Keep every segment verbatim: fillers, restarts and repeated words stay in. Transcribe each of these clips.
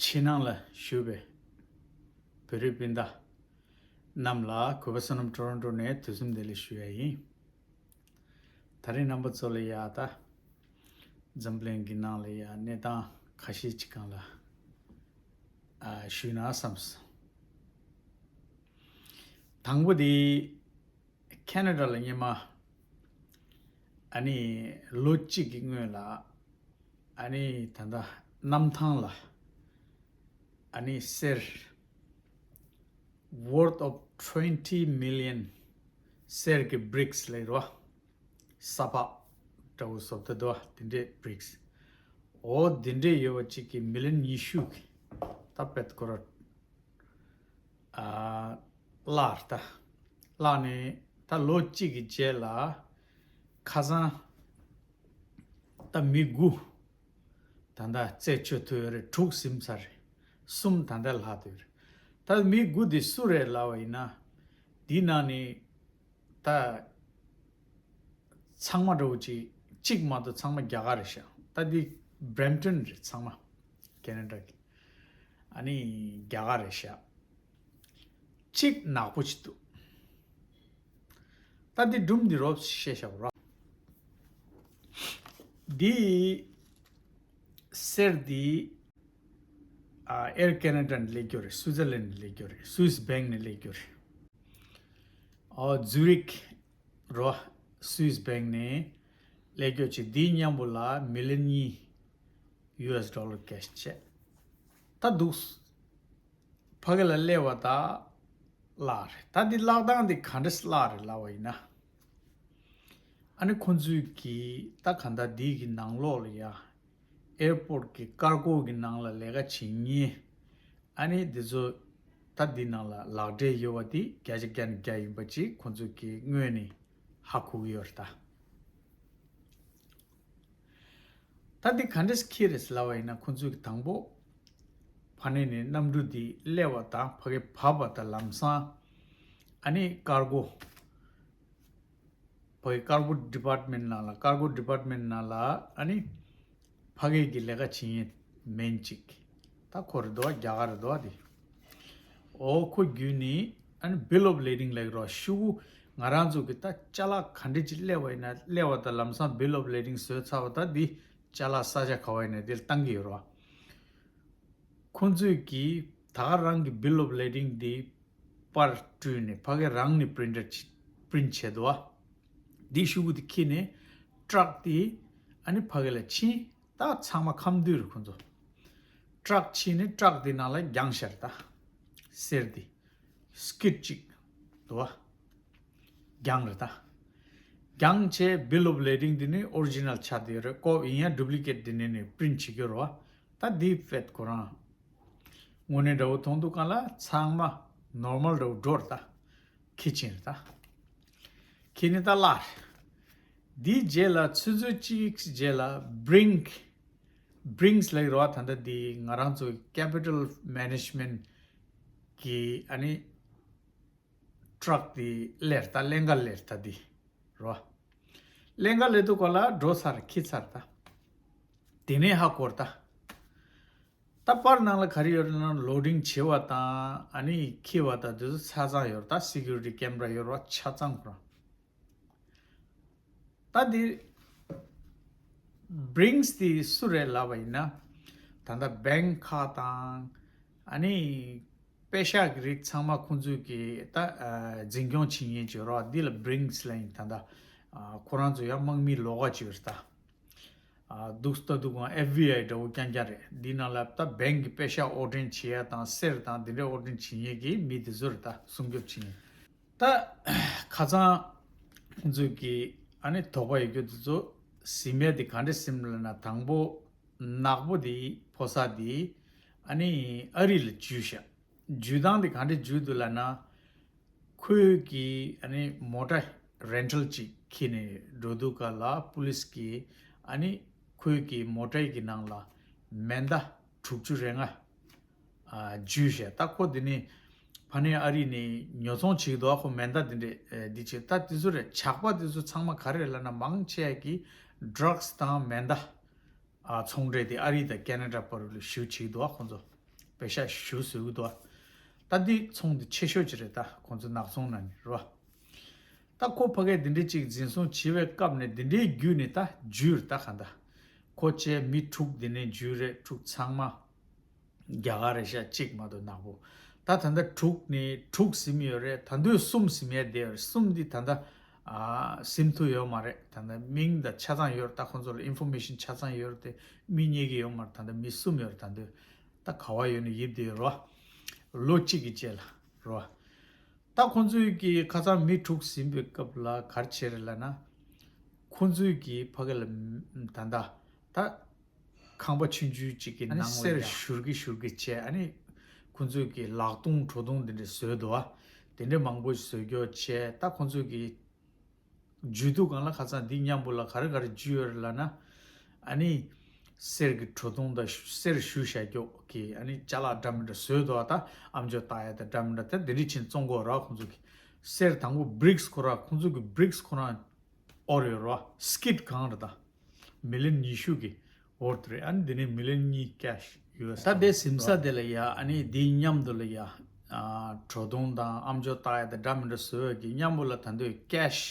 ཕྱི་ནང་ལ་བཞུགས་པའི་བོད་རིགས་སྤུན་ཟླ་རྣམས་ལ་གུས་པ་བསོད་ནམས་ཊོ་རོན་ཊོ་ནས་དུས་གསུམ་བདེ་ལེགས་ཞུ་ཡ་ཡིན། ད་རེས་རྣམ་པ་ཚོ་ལ་ཡ་ད་འཛམ་གླིང་གི་ནང་ལ་ཡ་གནས་སྟངས་ཁ་ཤས་ཅིག་སྒང་ལ་ཨ་ཞུས་ན་བསམས། དང་པོ་དེ་ཁེ་ན་ཌ་ལ་སྔོན་མ་ཨ་ནི་ལོ་གཅིག་གི་སྔོན་ལ་ཨ་ནི་ད་ལྟ་གནམ་ཐང་ལ་ཨ་ནི་གསེར་worth of twenty million གསེར་གྱི་བྷི་རིག་སི་ལབ་རོ། ས་ཕག་འདྲ་བོ་བཟོ་ལྟ་འདུག་བ། དེ་འདྲའི་བྷི་རིག་སི། འོ་དེ་འདྲའི་ཡོད་པ་གཅིག་གི་མི་ལི་ཡན་ཉི་ཤུ་གི་ད་པད་ཀོ་རོ་ཨ་བརླགས་ད། བརླགས་ནས་ད་ལོ་གཅིག་གི་རྗེས་ལ་ཁ་སང་ད་མི་དགུ་ད་ལྟ་རྩད་གཅོད་ཐུབ་ཡོད་རེད། དྲུག་ཟིན་ཚར་རེད། གསུམ་ད་ལྟ་ལྷག་བསྡད་ཡོད་རེད། ད་མི་དགུ་དེ་སུ་རེད་ལབ་པ་ཡིན་ན། འདི་ནང་ནས་ད་ཚང་མ་འདྲ་བོ་ཅིག་གཅིག་མ་གཏོགས་ཚང་མ་རྒྱ་གར་རེད་ཤག་ད་འདི་བྷི་རམ་ཊོན་རེད་ཚང་མ། ཁེ་ན་ཌ་གི་ཨ་ནི་རྒྱ་གར་རེད་ཤག་གཅིག་ནག་པོ་ཅིག་འདུག་ད་འདི་སྒྲུང་འདི་རོབ་བཤད་བཞག་རོགས། འདི་གསེར་འདི་ཨ་ཨེར་ཁེ་ན་ཌ་ནས་སླེབས་རྒྱུ་རེད། སུའི་ཛར་ལན་ནས་སླེབས་རྒྱུ་རེད། སུའིས་བྷེང་ནས་སླེབས་རྒྱུ་རེད། ཨོ་ཛུ་རིག་རོ། སུའིས་བྷེང་ནས་སླེབས་རྒྱུ་བྱས། འདིའི་མཉམ་པོ་ལ་མི་ལི་ཡན་གཉིས་ཡུ་ཨེས་ཌོ་ལར་ཀེཤ་བྱས། ད་འདུག་ཕ་གི་ལ་སླེབས་པ་ད་བརླགས་རེད། ད་འདི་བརླག་སྟངས་འདི་ག་འདྲས་བརླགས་རེད་ལབ་པ་ཡིན་ན། ཨ་ནི་ཁོང་ཚོས་ཀྱིས་ད་ག་ད་འདི་གི་ནང་ལོགས་ལ་ཡ་ཨེར་པོར་ཊི་གི་ཀར་གོ་གི་ནང་ལ་ལས་ཀ་བྱེད་མཁན་ཨ་ནི་འདི་ཚོ་ད་འདི་ནང་ལ་ལག་འབྲེལ་ཡོད་པ་དེ་བརྒྱ་ཆ་བརྒྱ་ནས་བརྒྱ་ཡིན་པ་ཅིག་ཁོང་ཚོས་ཀྱིས་སྔོན་ནས་ཧ་གོ་གི་ཡོད་རེད་ད། ད་འདི་ག་འདྲས་འཁྱེར་རེད་ལབ་པ་ཡིན་ན། ཁོང་ཚོས་ཀྱིས་དང་པོ་ཕ་ནས་ནས་གནམ་གྲུ་འདི་སླེབས་པ་དང་ཕ་གི་བབས་པ་དང་ལམ་སང་ཨ་ནི་ཀར་གོ་ཕ་གི་ཀར་གོ་ཌི་པཱར་ཊི་མེན་ཊི་ནང་ལ་ཀར་གོ་ཌི་པཱར་ཊི་མེན་ཊི་ནང་ལ་ཨ་ནི་ཕ་གི་གི་ལས་ཀ་བྱེད་མཁན་མེན་ཅིག་ད་ཁོ་རེད་འདུག་བ། རྒྱ་གར་རེད་འདུག་བ་དེ། ཨོ་ཁོ་བརྒྱུད་ནས་ཨ་ནི་བྷིལ་ཨོབ་ལེ་ཌིང་ལབ་ཀྱི་རོ། ཤུ་གུ་ང་རང་ཚོ་གི་ད་ཅ་ལག་ག་འདྲ་ཅིག་སླེབས་པ་ཡིན་ན་སླེབས་པ་དང་ལམ་སང་བྷིལ་ཨོབ་ལེ་ཌིང་བཟོས་ཚར་བ་ད་འདི་ཅ་ལག་ས་ཆ་ག་བ་ཡིན་ན་འདིར་བཏང་གི་ཡོད་རོ། ཁོང་ཚོས་ཀྱིས་ད་ག་རང་གི་བྷིལ་ཨོབ་ལེ་ཌིང་འདི་པར་བསྐྲུན་ནས་ཕ་གི་རང་ནས་པི་རིན་ཊར་ཅིག་པི་རིན་ཊི་བྱས་འདུག་བ། འདི་ཤུ་གུ་འདི་འཁྱེར་ནས་ཊག་འདི་ཨ་ནི་ཕ་གི་ལ་ཕྱིན། ད་ཚང་མ་ཁམས་འདུས་རེད་ཁོང་ཚོ། ཊག་ཕྱིན་ནས་ཊག་འདི་ནང་ལ་བརྒྱངས་ཤར་ད། གསེར་འདི་སི་ཀིཌ་ཅིག་འདུག་བ། བརྒྱངས་རེད་ད། བརྒྱངས་བྱས་བྷིལ་ཨོབ་ལེ་ཌིང་འདི་ནི་ཨོ་རི་ཇི་ནལ་ཆགས་བསྡད་ཡོད་རེད། ཀོ་ཡིན་ཡང་ཌུབ་ལི་ཀེཊ་འདི་ནས་ནས་པི་རིན་ཊི་བྱེད་ཀྱི་ཡོད་རེད་བ། ད་འདི་ཕེད་ཁོ་རང་དངོས་གནས་འདྲ་བོ་མཐོང་འདུག་གང་ལ་ཚང་མ་ནོར་མལ་འདྲ་བོ་འགྲོ་རེད་ད། ཁྱི་ཆེན་རེད་ད། ཁྱི་ནི་ད་བརླགས་རེད། འདིའི་རྗེས་ལ་ཆུ་ཚོད་གཅིག་རྗེས་ལ་བྷི་རིང་བྷི་རིང་ལབ་ཀྱི་རེད་བ། ད་ལྟ་འདི་ང་རང་ཚོ་ཀེ་པི་ཊལ་མེ་ནེ་ཇི་མེན་ཊི་གི་ཨ་ནི་ཊག་འདི་སླེབས་ད། ཀླན་ཀ་སླེབས་ད་འདི་རེད་བ། ཀླན་ཀ་སླེབས་དུས་སྐབས་ལ་འགྲོ་ཚར་འཁྱེར་ཚར་ད། དེ་ནས་ཧ་གོ་རེད་ད། ད་པར་ནང་ལ་ག་རེ་ཡོད་རེད་ན་ལོ་ཌིང་བྱེད་པ་དང་ཨ་ནི་འཁྱེར་བ་དང་དེ་ཚོ་ཆ་ཚང་ཡོད་རེད་ད། སི་ཀུ་རི་ཊི་ཀེམ་ར་ཡོད་རེད་བ། ཆ་ཚང་ཁོ་རང་། ད་འདི་བྷི་རིང་འདི་སུ་རེད་ལབ་པ་ཡིན་ན། ད་ལྟ་བྷེང་ཁག་དང་ཨ་ནི་པེ་ཤག་གི་རིགས་ཚང་མ་ཁོང་ཚོས་ཀྱི་ད་འཛིན་སྐྱོང་བྱེད་མཁན་ཅིག་ཡོད་རེད་བ། འདི་ལ་བྷི་རིང་ལབ་ཡིན། ད་ལྟ་ཁོ་རང་ཚོ་ཡང་དམག་མིའི་ལོགས་ཀ་ཅིག་ཡོད་རེད་ད། ཨ་འདུག་ལྟ་འདུག་གང་ཨེཕ་བྷི་ཨའི་འདྲ་བོ་རྐྱང་རྐྱང་རེད། འདི་ནང་ལ་ད་བྷེང་གི་པེ་ཤག་དབོར་འདྲེན་བྱེད་ཡ་དང་གསེར་དང་འདི་འདྲའི་དབོར་འདྲེན་བྱེད་མཁན་གྱི་མི་དེ་ཚོ་རེད་ད། སྲུང་སྐྱོབ་བྱེད་མཁན། ད་ཁ་སང་ཁོང་ཚོས་ཀྱི་ཨ་ནི་དོགས་པ་ཡོད་རྒྱུ་དེ་ཚོ་ཟིན་ཡ་དེ་ག་འདྲ་ཟིན་ལབ་ན། དང་པོ་ནག་པོ་དེ་ཕོ་གསར་དེ་ཨ་ནི་ཨ་རི་ལ་འཇུས་ཤག་འཇུས་སྟངས་དེ་ག་འདྲ་འཇུས་འདུག་ལབ་ན། ཁོས་ཀྱིས་ཨ་ནི་མོ་ཊ་རེན་ཊལ་ཅིག་ཁྱེར་ནས་འགྲོ་དུས་སྐབས་ལ་པུ་ལིས་ཀྱིས་ཨ་ནི་ཁོས་ཀྱི་མོ་ཊའི་གི་ནང་ལ་མེ་མདའ་དྲུག་ཅུ་རེ་ལྔ་ཨ་འཇུས་བཞག་ད་ཁོ་དེ་ནི་ཕ་ནས་ཨ་རི་ནས་ཉོ་ཚོང་བྱེད་ཀྱི་འདུག་ཁོ་མེ་མདའ་དེ་འདྲས་ཨ་འདི་བྱེད། ད་དེ་ཚོ་རེད། ཇག་པ་དེ་ཚོ་ཚང་མ་ག་རེ་རེད་ལབ་ན་མང་ཆེ་གི་ཌྲག་སི་དང་མེ་མདའ། ཨ་ཚོང་འབྲེལ་དེ་ཨ་རི་དང་ཁེ་ན་ཌ་བར་ལ་ཞུ་བྱེད་ཀྱི་འདུག་ཨ་ཁོང་ཚོ། པེ་ཤག་ཞུ་བཟོ་གི་འདུག་ད་འདི་ཚོང་འདི་ཆེ་ཤོས་ཅིག་རེད། ད་ཁོང་ཚོ་ནག་ཚོང་ནང་ནས་རོ། ད་ཁོ་ཕ་གིར་འདི་འདྲའི་ཅིག་འཛིན་བཟུང་བྱས་པའི་སྐབས་ནས་འདི་འདྲའི་བརྒྱུད་ནས་ད་འཇུས་རེད། ད་གང་ད་ཁོ་བཅས་མི་དྲུག་འདི་ནས་འཇུས་རེད། དྲུག་ཚང་མ་རྒྱ་གར་རེད་ཤག་གཅིག་མ་གཏོགས་ནག་པོ། ད་ད་ལྟ་དྲུག་ནས་དྲུག་ཟིན་ཡོད་རེད། ད་དུང་གསུམ་ཟིན་ཡས་བསྡད་ཡོད་རེད། གསུམ་འདི་ད་ལྟ་ཨ་ཟིན་ཐུབ་ཡོད་མ་རེད། ད་ལྟ་མིང་ད་ཆ་ཚང་ཡོད་རེད། ད་ཁོང་ཚོ་ལ་ཨིན་ཕོར་མེ་ཤིན་ཆ་ཚང་ཡོད་རེད་དེ། མི་རྙེད་ཀྱི་ཡོད་མ་རེད། ད་ལྟ་མི་གསུམ་ཡོད་རེད། ད་དུང་ད་ག་བ་ཡོད་ནས་ཡིབ་བསྡད་ཡོད་རེད་བ། ལོ་གཅིག་གི་རྗེས་ལ་རེད་བ། ད་ཁོང་ཚོས་ཀྱི་ཁ་སང་མི་དྲུག་ཟིན་པའི་སྐབས་ལ་ག་རེ་བྱས་རེད་ལབ་ན། ཁོང་ཚོས་ཀྱི་ཕ་གི་ལ་ད་ད་ད་ཁང་པ་ཆུང་ཆུང་གཅིག་གི་ནང་ལ་གསེར་བཞུར་གི་བཞུར་གི་བྱས། ཨ་ནི་ཁོང་ཚོས་ཀྱི་ལག་སྟོང་བྲོ་བརྡུང་དེ་འདྲ་བཟོས་འདུག་བ། དེ་འདྲ་མང་པོ་བཟོས་རྒྱུ་བྱས། ད་ཁོང་ཚོས་ཀྱི་འཇུས་དུས་སྒང་ལ་ཁ་སང་འདི་མཉམ་པོ་ལ་ག་རེ་ག་རེ་འཇུས་ཡོད་རེད་ལབ་ན། ཨ་ནི་གསེར་གྱི་བྲོ་བརྡུང་དང་གསེར་བཞུ་བཞག་རྒྱུ་གི་ཨ་ནི་ཅ་ལག་འདྲ་མི་འདྲ་བཟོས་འདུག་བ། ད་ཨམ་ཅོག་བཏགས་ཡ་དང་འདྲ་མི་འདྲ་དེ་འདི་འདྲ་ཕྱིན་བཙོང་གི་ཡོད་རེད་བ། ཁོང་ཚོ་གི་གསེར་དང་པོ་བྷི་རིགས་ཁོ་ར་ཁོང་ཚོ་གི་བྷི་རིགས་ཁོ་རང་ཨོར་ཡོད་རེད་བ། སྐིད་གང་རེད་ད། མི་ལི་ཡོན་ཉི་ཤུ་གི་ཨོར་དེ་རེད། ཨ་ནི་འདི་ནས་མི་ལི་ཡོན་གཉིས་ཀེཤ་ཡོད་ས་ད་དེ་ཟིམ་ས་དེ་ལ་ཡ། ཨ་ནི་འདི་མཉམ་དུ་ལ་ཡ་ཨ་བྲོ་བརྡུང་དང་ཨམ་ཅོག་བཏགས་ཡ་དང་འདྲ་མི་འདྲ་བཟོས་ཡོད་ཀྱི་མཉམ་པོ་ལ་ད་དུང་ཀེཤ་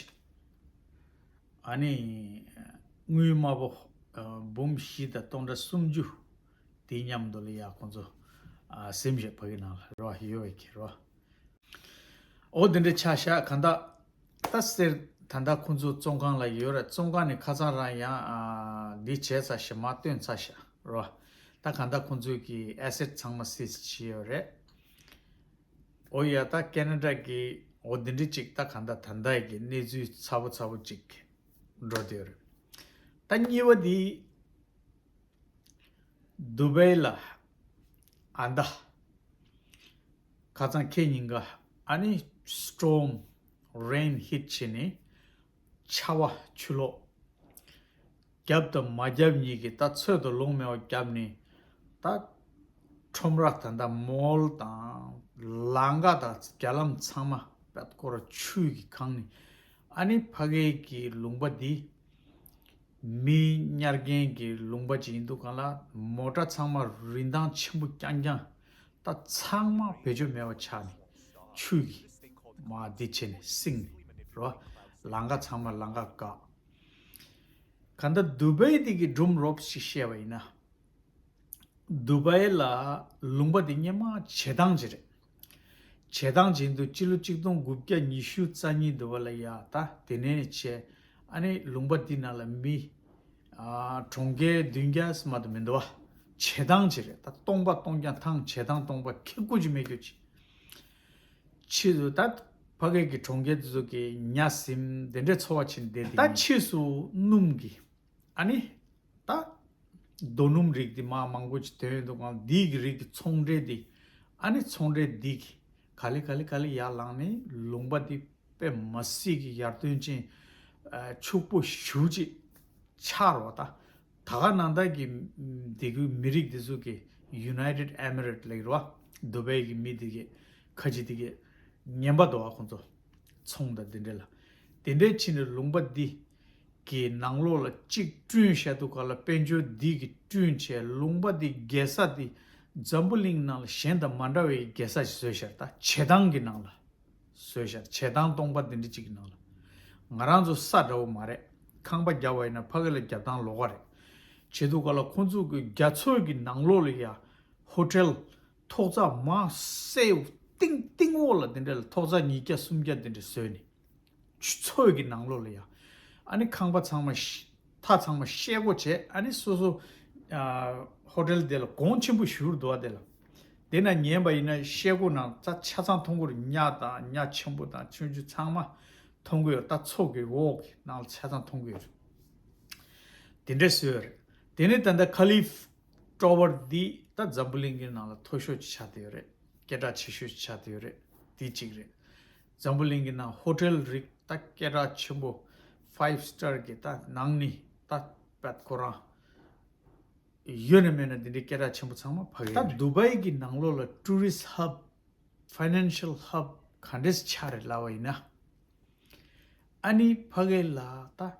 ཨ་ནི་དངུལ་དམར་པོ་ཨ་འབུམ་བཞི་དང་སྟོང་ཕྲག་སུམ་ཅུ་དེ་མཉམ་དུ་ལ་ཡ་ཁོང་ཚོ་ཨ་ཟིམ་ཞིག་ཕ་གི་ནང་ལ་རོ་ཡོད་ཀྱི་རོ། ཨོ་དེ་འདྲ་ཆ་བཞག་གང་ལྟར་ད་གསེར་ད་ལྟ་ཁོང་ཚོ་བཙོང་ཁང་ལ་ཡོད་རེད། བཙོང་ཁང་ནས་ཁ་སང་རང་ཡང་ཨ་འདི་བྱས་ཚར་ཤག་མར་བཏོན་ཚར་ཤག་རོ། ད་གང་ལྟར་ཁོང་ཚོའི་གི་ཨེ་སེཊ་ཚང་མ་སིས་བྱས་ཡོད་རེད། ཨོ་ཡ། ད་ཁེ་ན་ཌ་གི་ཨོ་འདི་འདྲ་ཅིག་ད་གང་ལྟར་ད་ལྟ་གི་གནས་ཚུལ་ཚ་པོ་ཚ་པོ་ཅིག་འགྲོ་བསྡད་ཡོད་རེད། ད་གཉིས་པ་འདི། དུ་བྷེ་ལ་ཨ་མདའ་ཁ་སང་ཁེ་ཉིན་ག་ཨ་ནི་སི་ཊོརམ་རེན་ཧིཊ་བྱས་ནས་ཆར་པ་ཆུ་ལོག་རྒྱབ་དང་མ་རྒྱབ་གཉིས་ཀྱི་ད་ཚོད་དུ་ལོང་མེད་པ་བརྒྱབ་ནས་ད་ཁྲོམ་ར་ད་ད་མོལ་དང་ལམ་ཁ་དང་རྒྱ་ལམ་ཚང་མ་པད་སྐོར་ཆུ་གིས་གང་ནས་ཨ་ནི་ཕ་གའི་གི་ལུང་པ་འདི། མི་ཉར་མཁན་གྱི་ལུང་པ་ཅིག་ཡིན་དུས་སྒང་ལ་མོ་ཊ་ཚང་མ་རིན་ཐང་ཆེན་པོ་རྐྱང་རྐྱང་ད་ཚང་མ་བེད་སྤྱོད་མེད་པ་ཆགས་ནས་ཆུ་གིས་མ་འདི་བྱས་ནས་བསྲིངས་ནས་རོ། ལམ་ཁ་ཚང་མ་ལམ་ཁ་བཀག་གང་ལྟར་དུ་བྷེ་འདི་གི་སྒྲུང་རོབ་ཅིག་བཤད་པ་ཡིན་ན། དུ་བྷེ་ལ་ལུང་པ་འདི་སྔོན་མ་བྱེ་ཐང་ཅིག་རེད། བྱེ་ཐང་ཅིག་འདུག་སྤྱི་ལོ་གཅིག་སྟོང་དགུ་བརྒྱ་ཉི་ཤུ་རྩ་གཉིས་དུ་བ་ལ་ཡ་ད་དེ་ནས་བྱས་ཨ་ནི་ལུང་པ་འདི་ནང་ལ་མི་ཨ་གྲོང་ཁྱེར་བདུན་བརྒྱ་ཙམ་མ་གཏོགས་མི་འདུག་བ། བྱེ་ཐང་ཅིག་རེད། ད་སྟོང་པ་སྟོང་རྐྱང་ཐང་བྱེ་ཐང་སྟོང་པ་ཁེ་ཀུ་ཅིག་མེད་རྒྱུ་ཅིག་ཕྱིས་སུ་ད་ཕ་གི་གི་གྲོང་ཁྱེར་དེ་ཚོ་གི་ཉ་ཟིམ་དེ་འདྲའི་འཚོ་བ་བྱེད་བསྡད་དེ་ད་ཕྱིས་སུ་སྣུམ་གི་ཨ་ནི། ད། རྡོ་སྣུམ་རིགས་འདི་མ་མང་པོ་ཅིག་ཐོན་ཡོང་དུས་སྒང་འདི་གི་རིགས་ཀྱི་ཚོང་འབྲེལ་འདི། ཨ་ནི་ཚོང་འབྲེལ་འདི་གི་ག་ལེ་ག་ལེ་ག་ལེ་ཡར་ལངས་ནས་ལུང་པ་འདི་དཔེ་མ་སྲིད་ཀྱི་ཡར་ཐོན་ཅན། ཕྱུག་པོ་ཞེ་ཅིག་ཆགས་རོགས་ད། ད་ག་ནང་ད་གི་འདི་གི་མི་རིགས་འདི་ཚོ་གི་United Emirates ལབ་ཀྱི་རེད་བ། དུ་བྷེ་གི་མི་འདི་གི་ཁ་ཆེ་འདི་གི་ངན་པ་འདུག་བ། ཁོང་ཚོ་ཚོང་དང་འདི་འདྲ་ལ་དེ་འདྲའི་ཕྱིན་ནས་ལུང་པ་འདི། གི་ནང་ལོགས་ལ་གཅིག་བསྐྲུན་བཞག་དུས་སྒང་ལ་དཔལ་འབྱོར་འདི་གི་བསྐྲུན་བྱས་ལུང་པ་འདི་རྒྱལ་ས་འདི་འཛམ་བུ་གླིང་ནང་ལ་གཞན་དང་མ་འདྲ་བའི་རྒྱལ་ས་ཞིག་བཟོས་ཤག་ད་བྱེ་ཐང་གི་ནང་ལ་བཟོས་ཤག་བྱེ་ཐང་སྟོང་པ་འདི་འདྲ་གཅིག་གི་ནང་ལ། ང་རང་ཚོ་ས་འདྲ་བོ་མ་རེད། ཁང་པ་བརྒྱབ་པ་ཡིན་ན་ཕ་གི་ལ་བརྒྱབ་སྟངས་ལོགས་ཀ་རེད། བྱེད་དུས་སྒང་ལ་ཁོང་ཚོ་གི་རྒྱ་མཚོ་གི་ནང་ལོགས་ལ་ཡ་ཧོ་ཊེལ་ཐོག་བརྩེགས་མ་སེ་ཏིང་ཏིང་འོག་ལ་འདི་འདྲ་ལ་ཐོག་བརྩེགས་ཉིས་བརྒྱ་སུམ་བརྒྱ་འདི་འདྲ་བཟོས་ནས། ཆུ་མཚོ་གི་ནང་ལོགས་ལ་ཡ། ཨ་ནི་ཁང་པ་ཚང་མ་ཤ་མཐའ་ཚང་མ་ཤེལ་སྒོ་བྱས། ཨ་ནི་སོ་སོ་ཨ་ཧོ་ཊེལ་དེ་ལ་གོང་ཆེན་པོ་ཞིག་འདུག་བ། དེ་ལ་དེ་ན་ཉན་པ་ཡིན་ན་ཤེལ་སྒོ་ནང་ད་ཆ་ཚང་མཐོང་གི་རེད། ཉ་དང་ཉ་ཆེན་པོ་དང་ཆུང་ཆུང་ཚང་མ་མཐོང་གི་ཡོད། ད་མཚོ་གི་འོག་གི་ནང་ལ་ཆ་ཚང་མཐོང་གི་ཡོད་རེད། དེ་འདྲ་བཟོས་ཡོད་རེད། དེ་ནས་ད་ལྟ་ཁ་ལིབ་ཊ་ཝར་འདི་ད་འཛམ་བུ་གླིང་གི་ནང་ལ་མཐོ་ཤོས་ཅིག་ཆགས་བསྡད་ཡོད་རེད། སྐད་གྲགས་ཆེ་ཤོས་ཅིག་ཆགས་བསྡད་ཡོད་རེད། དེ་གཅིག་རེད། འཛམ་བུ་གླིང་གི་ནང་ཧོ་ཊེལ་རིགས་ད་སྐད་གྲགས་ཆེན་པོ་ཕའིབ་སི་ཊར་གི་ད་ནང་ནས་ད་པད་ཁོ་རང་ཡོད་ན་མེད་ན་འདི་འདྲའི་སྐད་གྲགས་ཆེན་པོ་ཚང་མ་ཕ་གི་ད་རེད། དུ་བྷེ་གི་ནང་ལོགས་ལ་ཊུ་རི་སི་ཊི་ཧབ། ཕའི་ནན་ཤལ་ཧབ་ག་འདྲས་ཆགས་རེད་ལབ་པ་ཡིན་ན། ཨ་ནི་ཕ་གི་ལ་ད་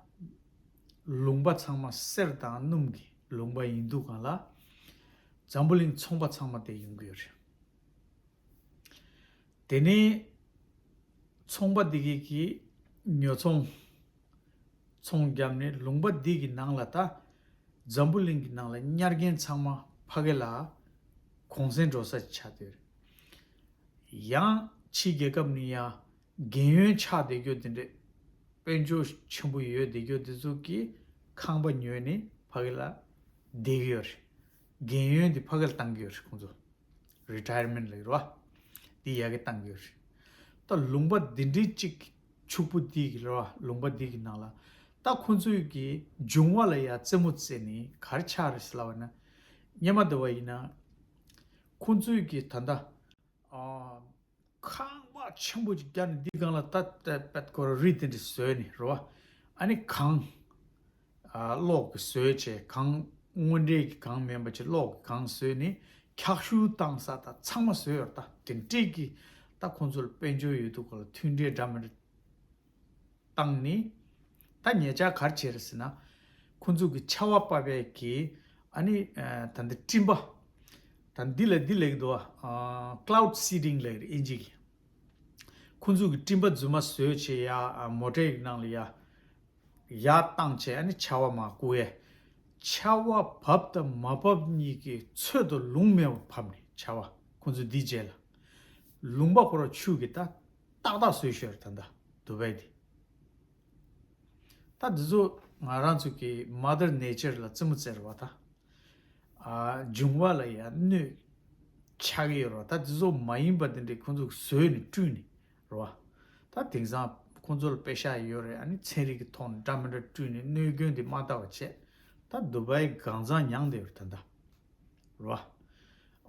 ལུང་པ་ཚང་མ་གསེར་དང་སྣུམ་གྱི་ལུང་པ་ཡིན་དུས་སྒང་ལ། འཛམ་བུ་གླིང་ཚོང་པ་ཚང་མ་དེ་ཡོང་གི་ཡོད་རེད། དེ་ནས་ཚོང་པ་འདི་གི་གི་ཉོ་ཚོང་ཚོང་བརྒྱབ་ནས་ལུང་པ་འདི་གི་ནང་ལ་ད་འཛམ་བུ་གླིང་གི་ནང་ལ་གཉེར་མཁན་ཚང་མ་ཕ་གི་ལ་གུང་སེང་འགྲོ་ས་ཆགས་བསྡད་ཡོད་རེད། ཡང་ཕྱིའི་རྒྱལ་ཁབ་ནས་ཡང་རྒན་ཡོལ་ཆགས་བསྡད་རྒྱུ་དེ་འདྲས་དཔལ་འབྱོར་ཆེན་པོ་ཡོད་བསྡད་རྒྱུ་དེ་ཚོ་གིས་ཁང་པ་ཉོས་ནས་ཕ་གི་ལ་བསྡད་ཀྱི་ཡོད་རེད། རྒན་ཡོལ་འདི་ཕ་གི་ལ་བཏང་གི་ཡོད་རེད་ཁོང་ཚོ། རི་ཊ་ཡར་མེན་ཊི་ལབ་ཀྱི་རེད་བ། འདི་ཡ་གི་བཏང་གི་ཡོད་རེད། ད་ལུང་པ་འདི་འདྲའི་གཅིག་ཕྱུག་པོ་འདི་གི་རེད་བ། ལུང་པ་འདི་གི་ནང་ལ་ད་ཁོང་ཚོས་ཀྱི་འབྱུང་བ་ལ་ཡ་རྩེད་མོ་རྩེ་ནས་ག་རེ་ཆགས་རེད་ཟེར་ལབ་པ་ན། སྔོན་མ་དེ་བ་ཡིན་ན་ཁོང་ཚོས་ཀྱི་ད་ལྟ་ཨ། ཁང་པ་ཆེན་པོ་ཅིག་བརྒྱབ་ནས་འདི་སྒང་ལ་ད་ད་པད་ཀོ་རི་དེ་འདྲ་བཟོས་ནས་རེད་བ། ཨ་ནི་གངས་ཨ་གློག་གིས་བཟོས་བྱས། གངས་དངོས་འབྲེལ་གྱི་གངས་མིན་པ་ཅིག་གློག་གི་གངས་བཟོས་ནས་འཁྱག་ཤུབས་བཏང་ས་དང་ཚང་མ་བཟོས་ཡོད་རེད། ད་དེ་འདྲས་ཀྱི་ད་ཁོང་ཚོ་ལ་དཔལ་འབྱོར་ཡོད་དུས་སྐབས་ལ་མཐུན་འབྲེལ་འདྲ་མི་འདྲ་བཏང་ནས། ད་ཉེ་ཆར་ག་རེ་བྱས་རེད་ཟེར་ན། ཁོང་ཚོ་གི་ཆར་པ་བབས་པའི་གི་ཨ་ནི་ཨ་ད་འདི་སྤྲིན་པ། ད་འདི་ལ་འདི་ལབ་ཀྱི་འདུག་བ། ཨ་ཀ་ལའུ་ཌི་སི་ཌི་ལབ་ཀྱི་རེད་ཨིན་ཇི་གི། ཁོང་ཚོ་གི་སྤྲིན་པ་རྫུན་མ་བཟོས་བྱས་ཡ། ཨ་མོ་ཊའི་ནང་ལ་ཡ་ཡར་བཏང་བྱས་ཨ་ནི་ཆར་པ་མར་བསྐུར་ཡས། ཆར་པ་བབས་དང་མ་བབས་གཉིས་ཀྱི་ཚོད་དུ་ལུང་མེད་པར་བབས་ནས་ཆར་པ། ཁོང་ཚོ་འདིའི་རྗེས་ལ་ལུང་པ་ཁོ་རང་ཆུ་གིས་ད་ཏག་ཏག་བཟོས་ཤོར་ད་ལྟ་དུ་བའི་དེ། ད་འདི་ཚོ་ང་རང་ཚོ་གི་མ་དར་ནེ་ཅར་ལ་རྩེད་མོ་རྩེ་རེད་བ་ད། ཨ་འབྱུང་བ་ལ་ཡང་གནོད་ཆགས་ཀྱི་ཡོད་རེད་བ། ད་འདི་ཚོ་མ་ཡིན་པ་དེ་འདྲའི་ཁོང་ཚོ་བཟོས་ནས་བསྐྲུན་ནས་རེད་བ། ད་དེང་སང་ཁོང་ཚོ་ལ་པེ་ཤ་ཡོད་རེད། ཨ་ནི་ཚན་རིག་གི་ཐོག་ནས་འདྲ་མི་འདྲ་བསྐྲུན་ནས་གནོད་སྐྱོན་དེ་མ་ལྟ་བ་བྱས། ད་དུ་བའི་གང་ཚང་མྱངས་བསྡད་ཡོད་རེད་ད་ལྟ་རེད་བ།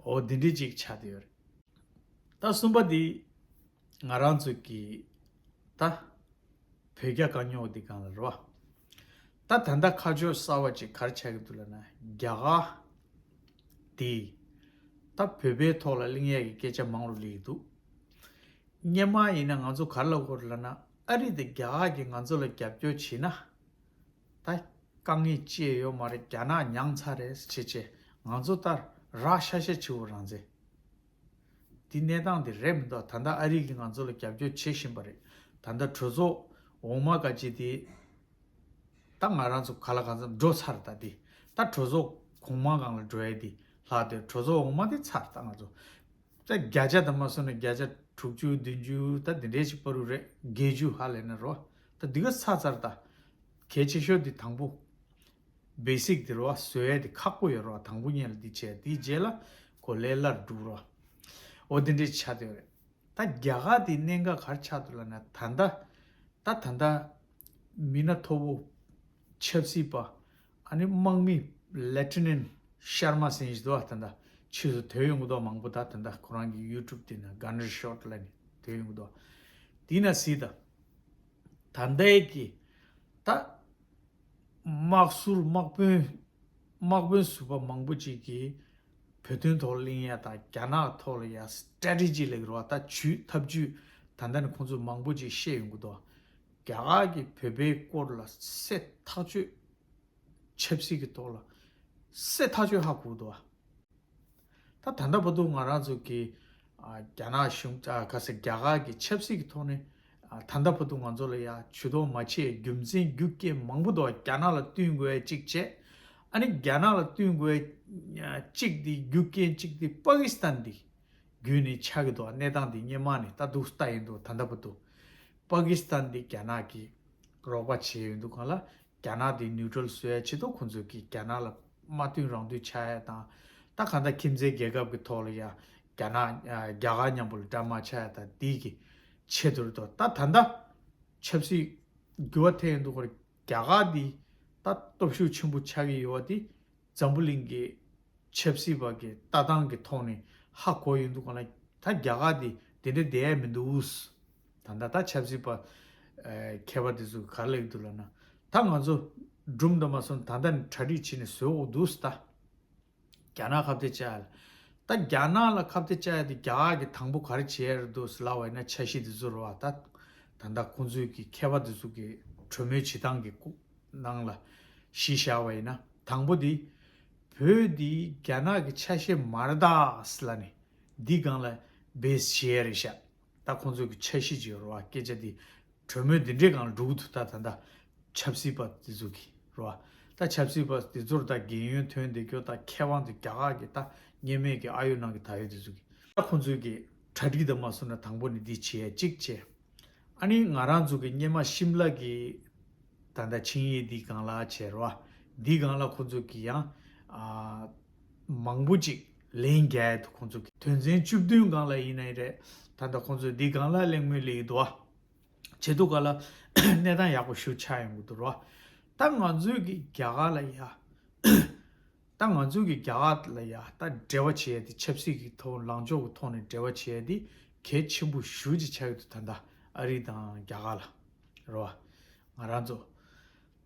འོ་འདི་འདྲའི་ཅིག་ཆགས་བསྡད་ཡོད་རེད། ད་གསུམ་པ་འདི་ང་རང་ཚོ་གི་ད་བོད་རྒྱ་དཀའ་རྙོག་འདི་སྒང་ལ་རེད་བ། ད་ད་ལྟ་ཁ་ཕྱོགས་གསར་བ་ཅིག་ག་རེ་ཆགས་ཀྱི་འདུག་ལབ་ན། རྒྱ་གར་འདི་ད་བོད་པའི་ཐོག་ལ་གླེང་ཡས་ཀྱི་སྐད་ཆ་མང་རུ་སླེབས་ཀྱི་འདུག་སྔོན་མ་ཡིན་ན་ང་ཚོ་ག་རེ་ལབ་ཀྱི་ཡོད་རེད་ལབ་ན། ཨ་རི་དང་རྒྱ་གར་གྱིས་ང་ཚོ་ལ་རྒྱབ་སྐྱོར་བྱས་ན། ད་དཀའ་ངལ་ཅི་ཡང་ཡོད་མ་རེད། རྒྱ་ནག་མྱངས་ཚར་རེད་ཟེར་བྱས་ང་ཚོ་ད་རག་ཤ་ཤ་བྱེད་འོ་རང་བཙན། འདི་གནས་སྟངས་འདི་རེད་མི་འདུག་ད་ལྟ་ཨ་རི་གིས་ང་ཚོ་ལ་རྒྱབ་སྐྱོར་བྱེད་བཞིན་པ་རེད། ད་ལྟ་གྲོས་ཚོགས་འོག་མ་ག་ཅིག་དེ་ད་ང་རང་ཚོ་ག་ལ་གང་འཚམ་འགྲོ་ཚར། ད་འདི་ད་གྲོས་ཚོགས་གོང་མ་སྒང་ལ་འགྲོ་ཡས་འདི་ལྷག་དེ་གྲོས་ཚོགས་འོག་མ་དེ་ཚར། ད་ང་ཚོ་ད་བརྒྱ་ཆ་དང་མ་སོང་ན་བརྒྱ་ཆ་དྲུག་ཅུ་བདུན་ཅུ་ད་འདི་འདྲའི་ཅིག་བར་དུ་རེད། བརྒྱད་ཅུ་ཧ་ལས་ན་རོ། ད་འདི་ག་ཚར་ཚར། ད་གལ་ཆེ་ཤོས་འདི་དང་པོ་བེ་སིག་དེ་རོ། བཟོ་ཡས་དེ་ཁག་པོ་ཡོད་རོ། དང་པོ་ཉིད་ལ་འདི་བྱས། དེའི་རྗེས་ལ་གོ་ལས་སླར་འགྲུབ་རོ། འོ་དེ་འདྲའི་ཆགས་བསྡད་ཡོད་རེད། ད་རྒྱ་གར་དེ་གནད་འགག་ག་རེ་ཆགས་འདུག་ལབ་ན། ད་ལྟ་ད་ད་ལྟ་མི་སྣ་མཐོ་པོ་ཆབ་སྲིད་པ་ཨ་ནི་དམག་མི་ལེབ་ཊི་ནན་ཤར་མ་ཟེར་ཞིག་འདུག་བ། ད་ལྟ་ཕྱིས་སུ་ཐོན་ཡོང་གི་འདུག་མང་པོ། ད་ད་ལྟ་ཁོ་རང་གི་ཡུ་ཊུབ་དེ་ན་གན་ནར་ཤོཊ་ལབ་ནས་ཐོན་ཡོང་གི་འདུག་དེ་ན་སྲིད་ད། ད་ལྟའི་གི་ད་དམག་ཟུར་དམག་དཔོན་དམག་དཔོན་ཟུར་པ་མང་པོ་ཅིག་གིས་བོད་དོན་ཐོག་གླེང་ཡ་དང་རྒྱ་ནག་ཐོག་ལ་ཡ་སི་ཊེ་རེ་ཊི་ཇི་ལབ་ཀྱི་རེད་བ། ད་ཇུས་ཐབས་ཇུས་ད་ལྟ་ནས་ཁོང་ཚོ་མང་པོ་ཅིག་བཤད་ཡོང་གི་འདུག་རྒྱ་གར་གྱིས་བོད་པའི་སྐོར་ལ་སེ་ཐག་ཆོད་ཆབ་སྲིད་ཀྱི་ཐོག་ལ་སེ་ཐག་ཆོད་ཧ་གོ་གི་འདུག་བ། ད་ད་ལྟ་བར་དུ་ང་རང་ཚོ་གི་ཨ་རྒྱ་ནག་གཞུང་ཨ་ག་ཟེར་རྒྱ་གར་གྱི་ཆབ་སྲིད་ཀྱི་ཐོག་ནས་ཨ་ད་ལྟ་བར་དུ་ང་ཚོ་ལ་ཡ་ཇུས་གཏོགས་མ་བྱས་རྒྱུ་མཚན་རྒྱུ་རྐྱེན་མང་པོ་འདུག་རྒྱ་ནག་ལ་བསྟུན་དགོས་ཡ་གཅིག་བྱས། ཨ་ནི་རྒྱ་ནག་ལ་བསྟུན་དགོས་ཡ་གཅིག་དེ་རྒྱུ་རྐྱེན་གཅིག་དེ་པ་ཀི་སི་ཐན་དེ་བརྒྱུད་ནས་ཆགས་ཀྱི་འདུག་གནས་སྟངས་དེ་སྔོན་མ་ནས་ད་འདུག་ལྟ་ཡིན་འདུག་ད་ལྟ་བར་དུ་པ་ཀི་སི་ཐན་དེ་རྒྱ་ནག་གིས་རོགས་པ་བྱས་ཡོད་འདུག་གང་ལ། རྒྱ་ནག་དེ་ནིའུ་ཊྲལ་བཟོ་ཡ་ཆེད་དུ་ཁོང་ཚོས་ཀྱིས་རྒྱ་ནག་ལ་མ་བསྟུན་རང་བསྟུན་ཆགས་ཡ་དང་། ད་གང་ལྟར་ཁྱིམ་མཚེས་རྒྱལ་ཁབ་ཀྱི་ཐོག་ལ་ཡ་རྒྱ་ནག་ཨ་རྒྱ་གར་མཉམ་པོ་ལ་འདྲ་མ་ཆགས་ཡ་དང་། དེའི་གི་ཆེད་དུ་རེད་དོ། ད་ད་ལྟ་ཆབ་སྲིད་འགྱུར་བ་ཐེབས་ཡོང་དུས་སྐོར་རྒྱ་གར་འདི་ད་སྟོབས་ཤུགས་ཆེན་པོ་ཆགས་ཀྱི་ཡོད་པ་འདི་འཛམ་བུ་གླིང་གི་ཆབ་སྲིད་པ་གི་ལྟ་སྟངས་ཀྱི་ཐོག་ནས་ཧ་གོ་ཡོང་དུས་སྐོར་ལ། ད་རྒྱ་གར་འདི་དེ་འདྲ་བསྡད་ཡ་མི་འདུག་ད་ལྟ་ད་ཆབ་སྲིད་པ་ཨ་མཁས་པ་དེ་ཚོ་ག་རེ་ལབ་ཀྱི་འདུག་ལབ་ན། ད་ང་ཚོ་སྒྲུང་དུ་མ་སོང་ད་ལྟ་ནས་གྲ་སྒྲིག་བྱས་ནས་བཟོ་དགོས་འདུག་ད། རྒྱ་ནག་ཁ་གཏད་བཅག་ཡ་ལ། ད་རྒྱ་ནག་ལ་ཁ་གཏད་བཅག་ཡ་དེ་རྒྱ་གར་གྱིས་དང་པོ་ག་རེ་བྱས་རེད་འདུག་ལབ་པ་ཡིན་ན། འཆར་གཞི་དེ་ཚོ་རེད་བ། ད་ད་ལྟ་ཁོང་ཚོའི་གི་མཁས་པ་དེ་ཚོ་གི་གྲོས་མོལ་བྱེད་སྟངས་ཀྱི་སྐོར་ནང་ལ་གཞི་བཞག་པ་ཡིན་ན། དང་པོ་དེ་ བོད་འདི་རྒྱ་ནག་གི་ཆ་ཤས་མ་རེད་ད་ཟེར་ལབ་ནས་འདི་སྒང་ལ་བེས་བྱེད་ཡ་རེད་ཤག་ད་ཁོང་ཚོ་གི་འཆར་གཞི་ཅིག་ཡོད་རེད་བ། སྐད་ཆ་འདི་གྲོས་མོལ་འདི་འདྲའི་སྒང་ལ་འགྲོ་གི་འདུག་ད་ད་ད་ཆབ་སྲིད་པ་འདི་ཚོ་གི་རེད་བ། ད་ཆབ་སྲིད་པ་འདི་ཚོར་ད་རྒན་ཡོལ་ཐོན་བསྡད་རྒྱུ་ད་མཁས་དབང་འདི་རྒྱ་གར་གི་ད་སྔོན་མའི་གི་ཨ་ཡོད་ནང་གི་ད་ཡོད་འདི་ཚོ་གི་ད་ཁོང་ཚོའི་གི་གྲ་སྒྲིག་དང་མ་སོང་ན་དང་པོ་ནས་འདི་བྱེད་ཡ་གཅིག་བྱས། ཨ་ནི་ང་རང་ཚོ་གི་སྔོན་མ་ཤིམ་ལ་གི་ད་ལྟ་ཆིངས་ཡིག་འདི་སྒང་ལ་བྱས་རེད་བ། འདི་སྒང་ལ་ཁོང་ཚོ་གི་ཡང་ཨ་མང་པོ་ཅིག་ལན་རྒྱག་ཡ་འདུག་ཁོང་ཚོ་གི་དོན་ཚན་བཅུ་བདུན་སྒང་ལ་ཡིན་ནའི་རེད། ད་ལྟ་ཁོང་ཚོ་འདི་སྒང་ལ་གླེང་མོལ་སླེབས་ཀྱི་འདུག་བ། བྱེད་ཐུབ་ག་ལ་གནས་སྟངས་ཡག་པོ་ཞིག་ཆགས་ཡོང་གི་འདུག་རེད་བ། ད་ང་ཚོའི་གི་རྒྱ་གར་ལ་ཡ། ད་ང་ཚོ་གི་རྒྱ་གར་ལ་ཡ་ད་འབྲེལ་བ་བྱེད་ཡ་དེ་ཆབ་སྲིད་ཀྱི་ཐོག་ལངས་ཕྱོགས་ཀྱི་ཐོག་ནས་འབྲེལ་བ་བྱེད་ཡ་དེ་གལ་ཆེན་པོ་ཞེ་པོ་ཅིག་ཆགས་ཀྱི་འདུག་ད་ལྟ་ཨ་རི་དང་རྒྱ་གར་ལ་རེད་བ། ང་རང་ཚོ་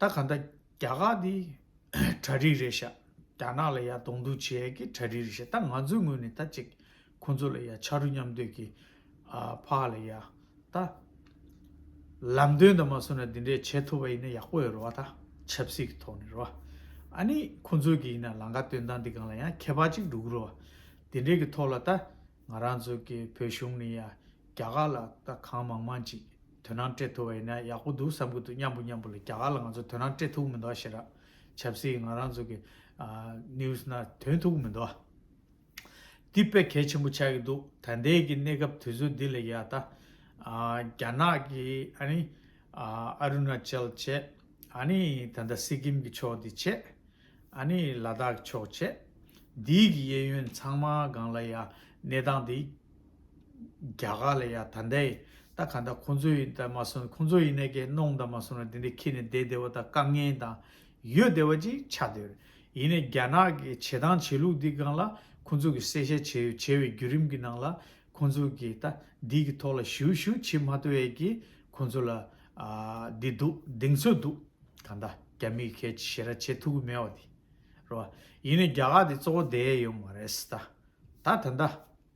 ད་ག་ད་རྒྱ་གར་དེ་གྲ་སྒྲིག་རེད་ཤག་རྒྱ་ནག་ལ་ཡ་གདོང་ཐུག་བྱེད་ཡ་གི་གྲ་སྒྲིག་རེད་ཤག་ད་ང་ཚོའི་ངོས་ནས་ད་ཅིག་ཁོང་ཚོ་ལ་ཡ་ཕྱག་རོགས་མཉམ་འདེགས་ཀྱི་ཨ་ཕར་ལ་ཡ་ད་ལམ་སྟོན་དང་མ་སོང་ན་འདི་འདྲས་བྱེད་ཐུབ་པ་ཡིན་ན་ཡག་པོ་ཡོད་རེད་བ། ད་ཆབ་སྲིད་ཀྱི་ཐོག་ནས་རེད་བ། ཨ་ནི་ཁོང་ཚོ་གི་ཡིན་ན་ལམ་ཁ་སྟོན་སྟངས་འདི་སྒང་ལ་ཡང་ཁྱད་པར་ཅིག་འགྲོ་གི་རེད་བ། འདི་འདྲས་ཀྱི་ཐོག་ལ་ད་ང་རང་ཚོ་གི་བོད་གཞུང་ནས་ཡ་རྒྱ་གར་ལ་ད་གང་མང་མང་ཅིག་དོ་སྣང་སྤྲད་ཐུབ་པ་ཡིན་ན་ཡག་པོ་འདུག་བསམ་གྱི་འདུག་མཉམ་པོ་མཉམ་པོ་ལ་རྒྱ་གར་ལ་ང་ཚོ་དོ་སྣང་སྤྲད་ཐུབ་ཀྱི་མི་འདུག་ཞེ་དྲག་ཆབ་སྲིད་ང་རང་ཚོ་གི་ཨ་ནིའུ་སི་ནང་ཐོན་ཐུབ་ཀྱི་མི་འདུག་འདི་དཔེ་གལ་ཆེན་པོ་ཆགས་ཀྱི་འདུག་ད་ལྟའི་གི་གནས་སྐབས་དུས་ཚོད་འདི་ལ་ཡ་ད་ཨ་རྒྱ་ནག་གི་ཨ་ནི་ཨ་ཨ་རུ་ན་ཅལ་བྱས། ཨ་ནི་ད་ལྟ་སི་ཀིམ་གི་ཕྱོགས་འདི་བྱས། ཨ་ནི་ལ་དྭགས་ཕྱོགས་བྱས། འདིའི་གི་གཡས་གཡོན་ཚང་མ་སྒང་ལ་ཡ་གནས་སྟངས་འདི་རྒྱ་གར་ལ་ཡ་ད་ལྟའི་ད་ག་ད་ཁོང་ཚོ་ཡིན་ད་མ་སོང་ཁོང་ཚོ་ཡིན་ནའི་གི་གནོང་ད་མ་སོང་ན་འདི་འདྲའི་ཁྱེར་ནས་བསྡད་བསྡད་པ་ད་དཀའ་ངལ་དང་ཡོད་བསྡད་པ་ཅིག་ཆགས་བསྡད་ཡོད་རེད། ཡིན་ནའི་རྒྱ་ནག་གི་བྱེད་སྟངས་བྱེད་ལུགས་འདི་སྒང་ལ་ཁོང་ཚོ་གི་གསལ་བཤད་བྱས་བྱས་པའི་བརྒྱུད་རིམ་གྱི་ནང་ལ་ཁོང་ཚོ་གི་ད་འདི་གི་ཐོག་ལ་ཞུ་ཞུ་བྱེད་མ་ཐུབ་ཡས་ཀྱི་ཁོང་ཚོ་ལ་ཨ་འདི་འདུག་གདེང་ཚོད་འདུག་གང་ལྟར་རྒྱ་མིས་གལ་ཆེ་ཞེ་དྲག་བྱེད་ཐུབ་ཀྱི་མེད་པ་འདི་རེད་བ། ཡིན་ནའི་རྒྱ་གར་འདི་གཙོ་བོ་བསྡད་ཡས་ཡོད་མ་རེད་ད། ད་ད་ལྟ་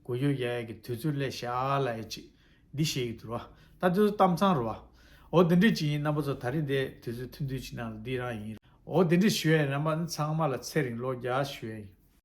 གོ་ཡོད་ཡ་ཡ་གི་དུས་ཚོད་སླེབས་ཤག་ལ་ཡ་ཅིག་འདི་བཤད་ཀྱི་འདུག་ར། ད་དུས་ཚོད་གཏམ་ཚང་རེད་བ། འོ་འདི་འདྲས་ཅིག་ཡིན། རྣམ་པ་ཚོ་ད་རིང་འདི་དུས་ཚོད་ཐུང་ཐུང་ཅིག་ནང་ལ་འདི་རང་ཡིན། འོ་འདི་འདྲས་ཞུ་ཡ་ཡིན། རྣམ་པ་ཚང་མ་ལ་ཚེ་རིང་ལོ་བརྒྱ་ཞུ་ཡ་ཡིན།